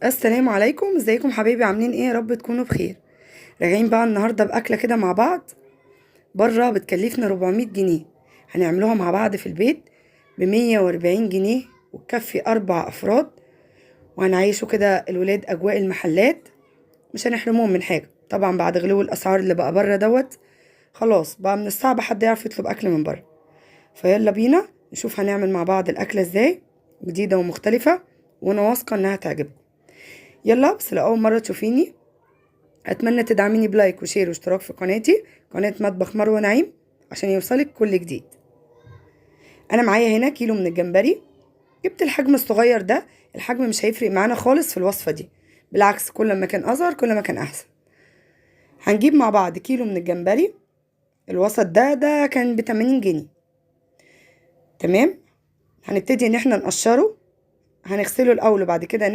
السلام عليكم، ازيكم حبايبي؟ عاملين ايه؟ يا رب تكونوا بخير. راجعين بقى النهارده باكله كده مع بعض. بره بتكلفنا 400 جنيه، هنعملوها مع بعض في البيت ب140 جنيه وتكفي 4 افراد، وهنعيشوا كده الولاد اجواء المحلات، مش هنحرمهم من حاجة. طبعا بعد غلو الاسعار اللي بقى بره دوت، خلاص بقى من الصعب حد يعرف يطلب اكل من بره. فيلا بينا نشوف هنعمل مع بعض الاكلة ازاي، جديدة ومختلفة، وانا واثقة انها تعجبكم. يلا، بس لو اول مرة تشوفيني اتمنى تدعميني ب like و share واشتراك في قناتي، قناة مطبخ مروه نعيم، عشان يوصلك كل جديد. انا معايا هنا كيلو من الجمبري، جبت الحجم الصغير ده، الحجم مش هيفرق معانا خالص في الوصفة دي، بالعكس كل ما كان اصغر كل ما كان احسن. هنجيب مع بعض كيلو من الجمبري الوسط ده، ده كان ب80 جنيه. تمام، هنبتدي ان احنا نقشره، هنغسله الاول وبعد كده